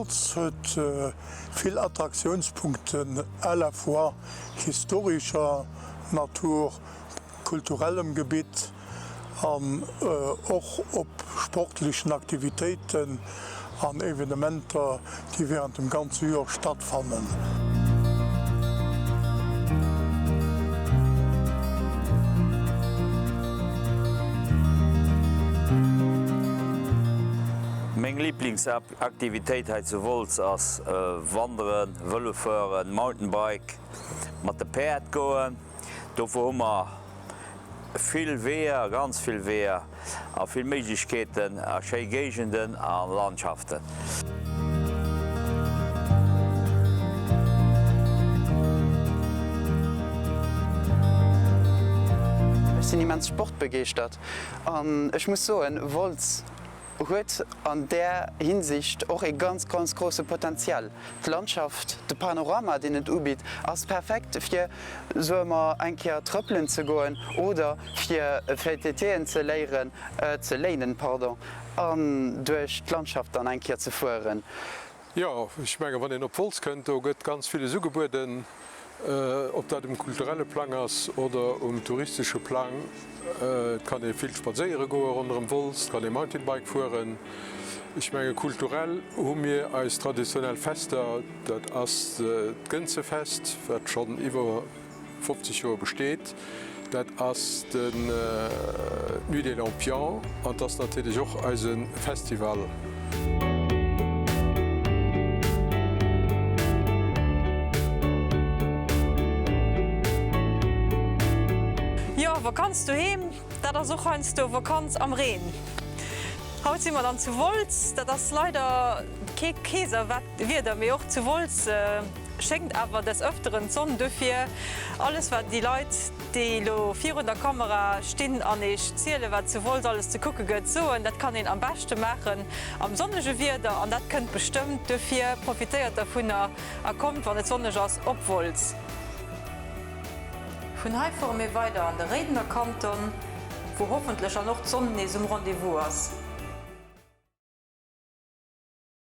Wolz huet vill Attраktiounspunkten à la fois historescher Natur, kulturellem Gebitt an och op sportlechen Aktivitéiten an Evenementer, déi während dem ganze Joer stattfannen. Meng Liblingsaktivitéit hei zu Wolz ass Wanderen, Vëlo fueren, Mountainbike, mat de Päerd goen. Dofir hu mer vill Weeër, ganz vill Weeër a vill Méiglechkeeten a schéi Géigenden a Landschaften. Ech sinn immens sportbegeeschtert an ech muss soen, Wolz huet an där Hinsicht och ee ganz, ganz grouse Potential. D'Landschaft, de Panorama, deen et ubitt, ass perfekt fir, soe mer, eng Kéier trëppelen ze goen oder fir VTTen ze léieren, ze léinen, pardon, an duerch d'Landschaft dann eng Kéier ze fueren. Jo, ech mengen, wann een op Wolz kënnt, do gëtt ganz villes ugebueden, ob dat um kulturelle Plang ass oder um touristesche Plang. Et kann ee vill spadséiere goe ronderëm Wolz, et kann ee Mountainbike fueren. Ech menge kulturell hu mir eis traditionell Fester, dat ass d'Gënzefest, wat schonn iwwer 50 Joer besteet, dat ass d'Nuit des Lampions an 't ass natierlech och eise Festival. Jo, Vakanz doheem, dat ass och heiansdo Vakanz am Reen. Haut si mer dann zu Wolz. Dat ass leider kee Keeserwieder, mee och zu Wolz schéngt awer des Ëfteren d'Sonn. Dofir alles wat déi Leit, déi elo virun der Kamera stinn an eech zielen, wat zu Wolz alles ze kucke gëtt, soen, dat kann een am beschte maachen am sonnege Wieder an dat kënnt bestëmmt. Dofir profitéiert dervunner a kommt, wann et sonneg ass, op Wolz. Vun hei fuere mir weider an de Réidener Kanton, wou hoffentlech dann och d'Sonn nees um Rendez-vous ass.